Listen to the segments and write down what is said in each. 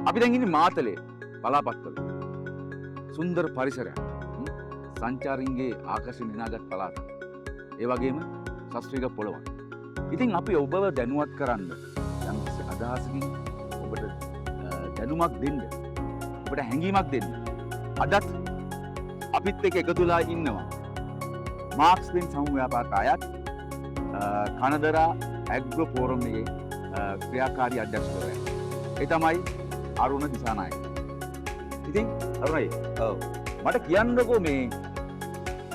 අපි දැන් ඉන්නේ මාතලේ පලාපත්වල. සුන්දර පරිසරයක්. සංචාරින්ගේ ආකර්ෂණ දිනාගත් පළාතක්. ඒ වගේම ශාස්ත්‍රීය පොළවක්. ඉතින් අපි ඔබව දැනුවත් කරන්න යම්කිසි අදහසකින් ඔබට දැනුමක් දෙන්න, ඔබට හැඟීමක් දෙන්න අදත් අපිත් එක්ක එකතු වෙලා ඉන්නවා මාක්ස් වෙන් සමූහ ව්‍යාපාරට අයත් කනදරා ඇග්‍රෝ ෆෝරම් එකේ ක්‍රියාකාරී අධ්‍යක්ෂකවරයා. ඒ තමයි අරුණ දිසානායක. ඉතින් අරුණයි, ඔව්. මට කියන්නකෝ මේ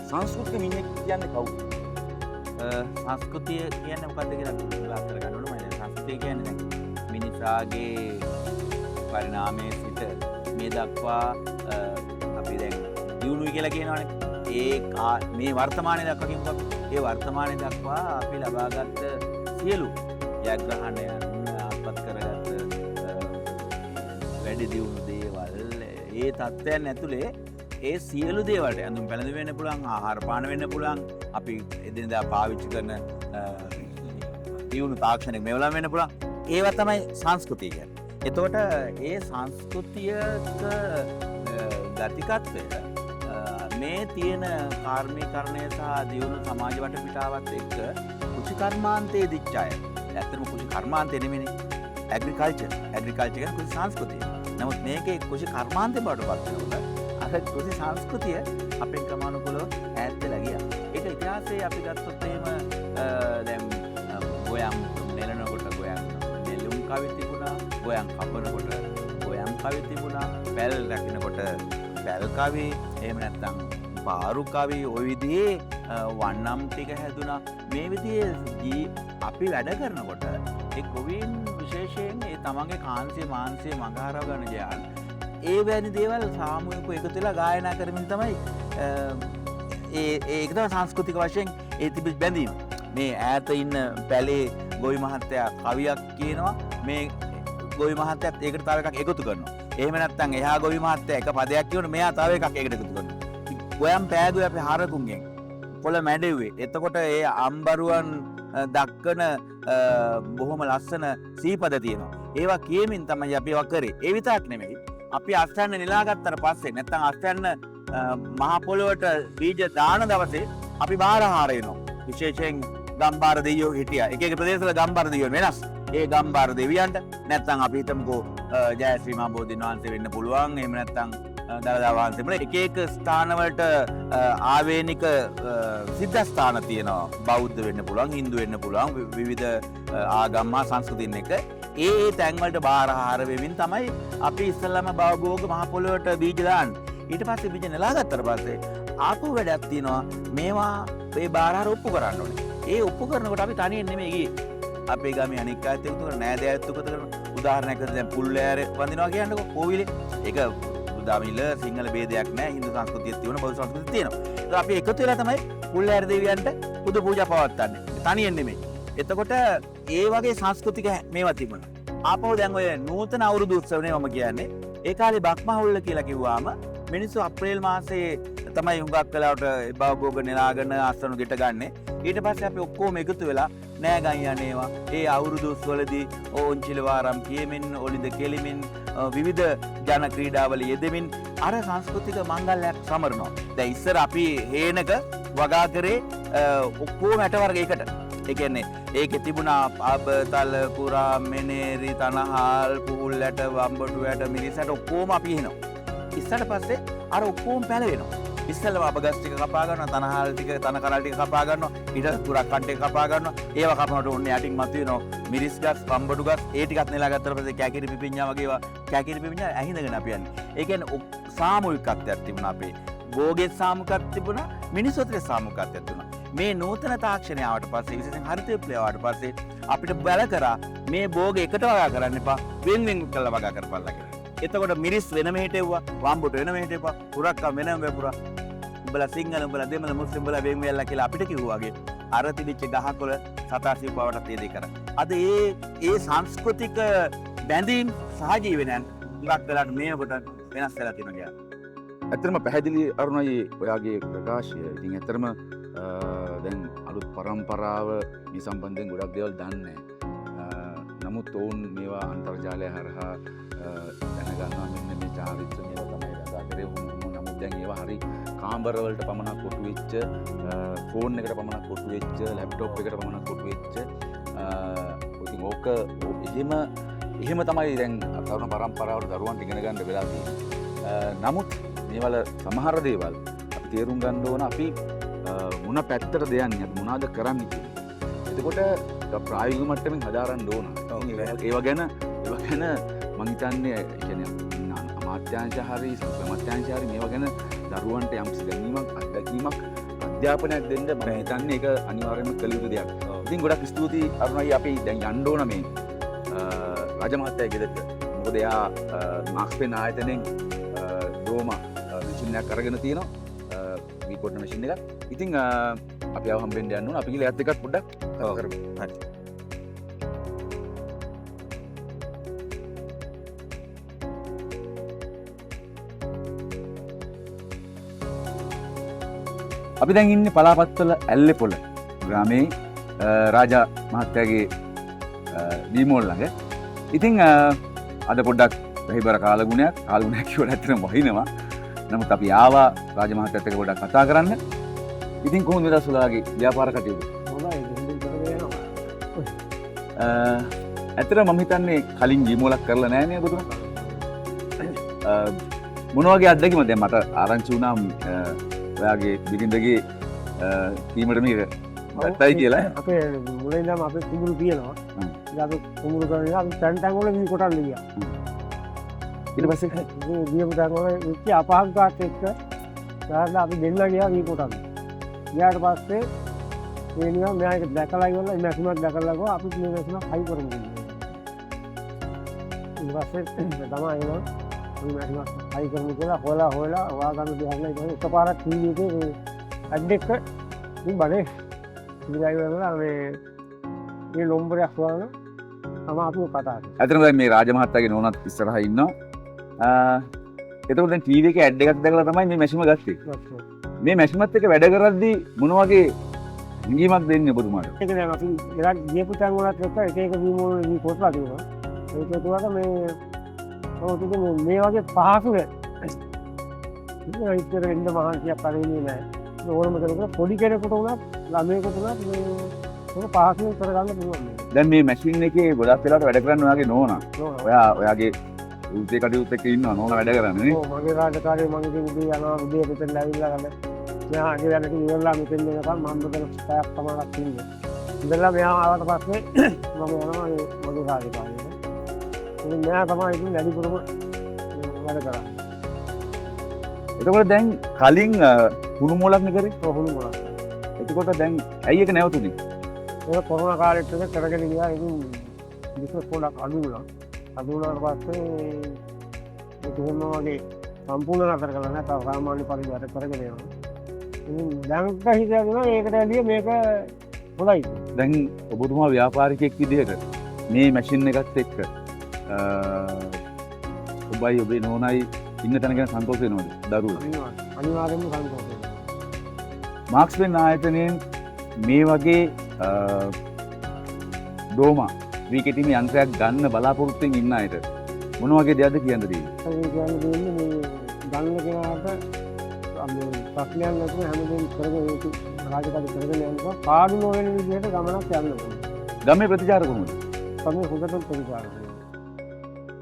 සංස්කෘතික මිනිහෙක් කියන්නේ කවුද? සංස්කෘතිය කියන්නේ මොකක්ද කියලා අපි විග්‍රහ කරගන්න ඕනේ. මම දැන් සංස්කෘතිය කියන්නේ දැන් මිනිසාගේ පරිණාමයේ සිට මේ දක්වා අපි දැන් දියුණුවයි කියලා කියනවනේ. ඒ මේ වර්තමානයේ දක්වා කියමුකෝ අපි. ඒ වර්තමානයේ දක්වා අපි ලබාගත් සියලු ජයග්‍රහණයන්, අත්පත් කරගත්ත වැඩි දියුණු දේවල්, ඒ තත්ත්වයන් ඇතුලේ ඒ සියලු දේවල්ට ඇඳුම් පැළඳුම් වෙන්න පුළුවන්, ආහාර පාන වෙන්න පුළුවන්, අපි එදිනෙදා පාවිච්චි කරන දියුණු තාක්ෂණික මේවලම් වෙන්න පුළුවන්. ඒවා තමයි සංස්කෘතිය කියන්නේ. එතකොට ඒ සංස්කෘතියක ගතිකත්වය මේ තියෙන කාර්මීකරණය සහ දියුණු සමාජ වටපිටාවත් එක්ක කෘෂි කර්මාන්තයේ දිච්ච අය. ඇත්තටම කෘෂි කර්මාන්තය නෙමෙයිනේ. ඇග්‍රිකල්චර්. ඇග්‍රිකල්චර් කියන්නේ කෘෂි සංස්කෘතිය. නමුත් මේකේ කෘෂි කර්මාන්තේ බවට පත් වෙනකොට අර කෘෂි සංස්කෘතිය අපෙන් ක්‍රමානුකූලව ඈත් වෙලා ගියා. ඒක ඉතිහාසයේ අපි ගත්තොත් එහෙම දැන් ගොයම් නෙලනකොට ගොයම් නෙළුම් කවි තිබුණා, ගොයම් කපනකොට ගොයම් කවි තිබුණා, පැල් රකින්නකොට පැල් කවි, එහෙම නැත්නම් පාරු කවි, ඔය විදිහේ වන්නම් ටික හැදුනා. මේ විදිහේ අපි වැඩ කරනකොට ඒ ගොවීන් විශේෂයෙන් ඒ තමන්ගේ කාන්සිය මාන්සිය මඟහරව ගන්න ජයන් ඒ වැනි දේවල් සාමූහිකව එකතු වෙලා ගායනා කරමින් තමයි ඒ ඒක තමයි සංස්කෘතික වශයෙන් ඒ තිබිච්ච බැඳීම. මේ ඈත ඉන්න පැලේ ගොවි මහත්තයා කවියක් කියනවා, මේ ගොවි මහත්තයාත් ඒකට තව එකක් එකතු කරනවා. එහෙම නැත්නම් එහා ගොවි මහත්තයා එක පදයක් කියනවා, මෙහා තව එකක් ඒකට එකතු කරනවා. ගොයම් පෑගුවේ අපි හරකුන්ගෙන් කොළ මැඩෙව්වේ. එතකොට ඒ අම්බරුවන් දක්වන බොහොම ලස්සන සීපද තියෙනවා. ඒවා කියමින් තමයි අපි ඒවා කරේ. ඒ විතරක් නෙමෙයි. අපි අස්වැන්න නෙලාගත්තට පස්සේ නැත්නම් අස්වැන්න මහ පොළොවට බීජ දාන දවසේ අපි බාරහාර වෙනවා. විශේෂයෙන් ගම්බාර දෙයියෝ හිටියා. එක එක ප්‍රදේශවල ගම්බාර දෙයියෝ වෙනස්. ඒ ගම්බාර දෙවියන්ට නැත්නම් අපි හිතමුකෝ ජයශ්‍රී මහ බෝධීන් වහන්සේ වෙන්න පුළුවන්. එහෙම නැත්නම් දළදා වහන්සේ වල එක එක ස්ථානවලට ආවේනික සිද්ධස්ථාන තියෙනවා. බෞද්ධ වෙන්න පුළුවන්, හින්දු වෙන්න පුළුවන්, විවිධ ආගම් හා සංස්කෘතීන් එක ඒ ඒ තැන්වලට බාරහාර වෙමින් තමයි අපි ඉස්සෙල්ලාම භවභෝග මහ පොළොවට බීජ දාන්නේ. ඊට පස්සේ බීජ නෙලා ගත්තට පස්සේ ආපහු වැඩක් තියෙනවා. මේවා මේ බාරහාර ඔප්පු කරන්න ඕනේ. ඒ ඔප්පු කරනකොට අපි තනියෙන් නෙමෙයි ගියේ. අපේ ගමේ අනික් අයත් එකතු කරන, නෑදෑයත් එකතු කරන. උදාහරණයක් විදිහට දැන් පුල්ලෑර වඳිනවා කියන්නකෝ කෝවිලේ. ඒක දමිළ සිංහල භේදයක් නෑ. හින්දු සංස්කෘතියක් තියෙනවා, බෞද්ධ සංස්කෘතියක් තියෙනවා. ඒත් අපි එකතු වෙලා තමයි පුල්ලෑර දෙවියන්ට පුද පූජා පවත්වන්නේ. තනියෙන් නෙමෙයි. එතකොට ඒ වගේ සංස්කෘතික මේවා තිබුණා. ආපහු දැන් ඔය නූතන අවුරුදු උත්සවනේ මම කියන්නේ. ඒ කාලේ බක්මහුල්ල කියලා කිව්වාම මිනිස්සු අප්‍රේල් මාසයේ තමයි හුඟක් වෙලාවට භවභෝග නෙලාගෙන අස්වනු ගෙට ගන්නෙ. ඊට පස්සේ අපි ඔක්කොම එකතු වෙලා නෑගම් යන්නේවා. ඒ අවුරුදු උත්සවවලදී ඕන්චිල වාරම් කියමින්, ඔලිඳ කෙලිමින්, විවිධ ජන ක්‍රීඩාවල යෙදෙමින් අර සංස්කෘතික මංගල්‍යයක් සමරනවා. දැන් ඉස්සර අපි හේනක වගා කරේ ඔක්කොම ඇට වර්ග එකට. ඒ කියන්නේ ඒකේ තිබුණා අබ, තල, කුරා, මෙනේරි, තනහාල්, පුහුල් ඇට, වම්බටු ඇට, මිරිස් ඇට ඔක්කොම අපි එනවා. ඉස්සට පස්සේ අර ඔක්කොම පැලවෙනවා. ඉස්සෙල්ලම අබ ගස් ටික කපා ගන්නවා, තනහාල් ටික, තන කරල් ටික කපා ගන්නවා, ඊට පස්සේ කුරක් ටික කපා ගන්නවා. ඒවා කපනකොට ඔන්න යටින් මතුවෙනවා මිරිස් ගස්, වම්බටු ගස්, ඒ ටිකත් නෙලා ගත්තට පස්සේ කැකිරි පිපිඤ්ඤා වගේ ඒවා, කැකිරි පිපිඤ්ඤා ඇහිඳගෙන අපි යන්නේ. ඒ කියන්නේ සාමූහිකත්වයක් තිබුණා අපේ. භෝගේ සාමූහිකත්වයක් තිබුණා, මිනිස්සු අතරේ සාමූහිකත්වයක් තිබුණා. මේ නූතන තාක්ෂණය ආවට පස්සේ, විශේෂයෙන් හරිත විප්ලවය ආවට පස්සේ අපිට බල කරා මේ භෝග එකට වගා කරන්න එපා, වෙන් වෙන් කරලා වගා කරපල්ලා කියලා. එතකොට මිරිස් වෙනම හිටෙව්වා, වම්බුට වෙනම හිටෙව්වා, කුරක්කම් වෙනම වැපුරා. උඹලා සිංහල, උඹලා දෙමළ, මුස්ලිම්, උඹලා වෙන් වෙලා කියලා අපිට කිව්වා වගේ අර තිබිච්ච ගහකොළ සතා සිව්පාවටත් ඒ දේ කරා. අද ඒ ඒ සංස්කෘතික බැඳීම් සහජීවනයන් හුඟක් වෙලාවට මේ කොට වෙනස් වෙලා තියෙනවා කියලා. ඇත්තටම පැහැදිලි අරුණයි ඔයාගේ ප්‍රකාශය. ඉතින් ඇත්තටම දැන් අලුත් පරම්පරාව මේ සම්බන්ධයෙන් ගොඩක් දේවල් දන්නේ නැහැ. නමුත් ඔවුන් මේවා අන්තර්ජාලය හරහා දැනගන්නවා මෙන්න මේ චාරිත්‍ර මේවා තමයි කතා කරේ. ඔහොම නමුත් දැන් ඒවා හරි කාමර වලට පමණක් කොටු වෙච්ච, ෆෝන් එකට පමණක් කොටු වෙච්ච, ලැප්ටොප් එකට පමණක් කොටු වෙච්ච, ඉතින් ඕක එහෙම තමයි දැන් තරුණ පරම්පරාවට දරුවන්ට ඉගෙන ගන්න වෙලා තියෙන්නේ. නමුත් මේවල සමහර දේවල් අපි තේරුම් ගන්න ඕන අපි මොන පැත්තටද යන්නේ, අපි මොනවද කරන්නේ කියලා. එතකොට ප්‍රායෝගික මට්ටමින් හදාරන්න ඕන. ඒවා ගැන මං හිතන්නේ ඒ කියන්නේ අමාත්‍යාංශ හරි අමාත්‍යාංශ හරි මේවා ගැන දරුවන්ට යම්කිසි දැනීමක් අත්දැකීමක් අධ්‍යාපනයක් දෙන්න මම හිතන්නේ ඒක අනිවාර්යයෙන්ම කළ යුතු දෙයක්. ඉතින් ගොඩක් ස්තුතියි අරුණයි. අපි දැන් යන්න ඕන මේ රාජ මහත්තයා ගෙදරට. මොකද එයා මාක්ස් පෙන් ආයතනයෙන් ඩෝමා මැෂින් එකක් අරගෙන තියෙනවා. වී කොටන මැෂින් එකක්. ඉතින් අපි ආව හම්බෙන්න යන්න ඕන. අපි ගිහලා එයාත් එක්කත් පොඩ්ඩක් කතා කරමු. හරි. අපි දැන් ඉන්නේ පලාපත්වල ඇල්ලේපොළ ග්‍රාමයේ රාජා මහත්තයාගේ වීමෝල් ළඟ. ඉතින් අද පොඩ්ඩක් වැහිබර කාලගුණයක් කිව්වට ඇත්තටම වහිනවා. නමුත් අපි ආවා රාජ මහත්තයාත් එක්ක පොඩ්ඩක් කතා කරන්න. ඉතින් කොහොමද මේ දවස්වල ඔයාගේ ව්‍යාපාර කටයුතු? හොඳයි, හොඳින් කරගෙන යනවා. ඇත්තටම මම හිතන්නේ කලින් වීමෝලක් කරලා නෑ නේ ඔබතුමා. මොන වගේ අත්දැකීමක්ද? දැන් මට ආරංචි වුණා ඔයාගේ බිරිඳගේ කීමට මේක ගත්තයි කියලා. අපේ මුලින් ඉඳන්ම අපේ කුඹුරු තියෙනවා. ඉතින් අපි කුඹුරු කරන නිසා අපි තැන් තැන් වල වී කොටන්න ගියා. ඊට පස්සේ මේ ගියපු තැන් වල වෙච්ච අපහසුතාවත් එක්ක ගහලා අපි දෙන්න ගියා වී කොටන්න. ගියාට පස්සේ මේ නිකන් මෙයා එක දැකලා ඉවරලා මේ මැෂිමක් දැකලා ගියා අපි මේ මැෂිමක් හයි කරමු කියලා. ඊට පස්සේ තමයි එනවා මේ මැෂිමක් හයි කරමු කියලා හොයලා හොයලා හොයාගන්න දෙයක් නෑ. ඊට පස්සේ එකපාරක් ටීවී එකේ මේ ඇඩ් එක ඉතින් බලේ ඉතින් ඉවරලා මේ නම්බරයක් හොයාගෙන තමයි අපි කතා කරන්නේ. ඇත්තටම දැන් මේ රාජ මහත්තයාගේ නෝනත් ඉස්සරහා ඉන්නවා. එතකොට දැන් ටීවී එකේ ඇඩ් එකක් දැකලා තමයි මේ මැෂිම ගත්තේ. මේ මැෂිමත් එක්ක වැඩ කරද්දී මොන වගේ හැඟීමක් දෙන්නේ ඔබතුමාට? ඒක දැන් අපි එලා ගියපු තැන් වලත් එක්ක එක එක වීම වල වී කොටලා තියෙනවා. ඒක තුනක මේ ඔව් ඉතින් මේ වගේ පහසු නෑ. ඉතින් ඉතින් එන්න මහන්සියක් අරගෙන නෑ. ඕනම කෙනෙකුට පොඩි කෙනෙකුට වුණත් ළමයෙකුට වුණත් මේ ඒක පහසුවෙන් කරගන්න පුළුවන් මේක. දැන් මේ මැෂින් එකේ ගොඩක් වෙලාවට වැඩ කරන්න ඔයාගේ නෝනා. නෝනා. ඔයාගේ වෘත්තීය කටයුතු එක්ක ඉන්නවා නෝනා වැඩ කරන්නේ නේ? ඔව්, මගේ රාජකාරිය මං ඉතින් උදේ යනවා, උදේ මෙතෙන් ඇවිල්ලා ගන්න. මෙහා අගේ වැඩ ටික ඉවරලා මෙතෙන් එනකම් මම මෙතන පැයක් පමණක් ඉන්නේ. ඉඳලා මෙහා ආවට පස්සේ මම යනවා මේ මගේ රාජකාරියට. ඉතින් මෙහා තමයි ඉතින් වැඩිපුරම වැඩ කරන්නේ. එතකොට දැන් කලින් හුණු මොලක් නේ කරේ? ඔව්, හුණු මොලක්. එතකොට දැන් ඇයි ඒක නැවතුනේ? ඒක කොරෝනා කාලෙත් එක කරගෙන ගියා. ඉතින් බිස්නස් පොඩක් අඩු වුණා. අඩු වුණාට පස්සේ ඒක එහෙම වගේ සම්පූර්ණ නතර කළා නෑ. තව සාමාන්‍ය පරිදි අර කරගෙන යනවා. ඉතින් දැන් හිතනවා ඒකට වැඩිය මේක හොඳයි. දැන් ඔබතුමා ව්‍යාපාරිකයෙක් විදිහට මේ මැෂින් එකත් එක්ක ඔබයි ඔබේ නෝනයි ඉන්න තැන ගැන සන්තෝෂ වෙනවද? දරුවෝ? අනිවාර්යෙන්ම සන්තෝෂ වෙනවා. මාක්ස් පෙන් ආයතනයෙන් මේ වගේ ඩෝමා වී කෙටීමේ යන්ත්‍රයක් ගන්න බලාපොරොත්තුවෙන් ඉන්න අයට මොන වගේ දෙයක්ද කියන්න තියෙන්නේ? ඒ කියන්න තියෙන්නේ මේ ගන්න කෙනාට මේ ප්‍රශ්නයක් නැතුව හැමදේම කරගෙන ඒක රාජකාරි කරගෙන යනකොට පාඩු නොවන විදිහට ගමනක් යන්න ඕනේ. ගමේ ප්‍රතිචාර කොහොමද? ගමේ හොඳටම ප්‍රතිචාර තියෙනවා.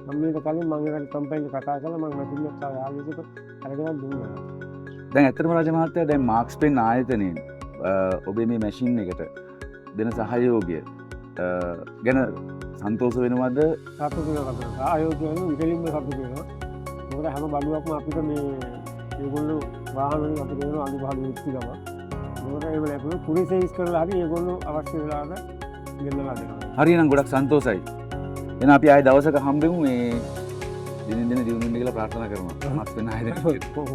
මම මීට කලින් මම ඒකට කම්පැනි කතා කළා. මම මැෂින් එක යාළුවෙකුට අරගෙන දුන්නා. දැන් ඇත්තටම රාජ මහත්තයා දැන් මාක්ස් පෙන් ආයතනයෙන් ඔබේ මේ මැෂින් එකට දෙන සහයෝගය ගැන සන්තෝෂ වෙනවද? සතුටු වෙනවා. සහයෝගය ඉහළින්ම සතුටු වෙනවා. මොකද හැම බඩුවක්ම අපිට මේ ඒගොල්ලෝ වාහන වලින් අපිට දෙනවා අඩු පාඩු වෙච්ච ගමන්. මොකද එහෙම නැතුව කුලි සයිස් කරලා හරි ඒගොල්ලෝ අවශ්‍ය වෙලාවට ගෙන්නලා දෙනවා. හරිනම් ගොඩක් සන්තෝෂයි. එහෙනම් අපි ආයෙ දවසක හම්බෙමු. මේ දිනෙන් දින දියුණු වෙන්න කියලා ප්‍රාර්ථනා කරනවා. මාක්ස් පෙන් ආයතනයට. ඔව්.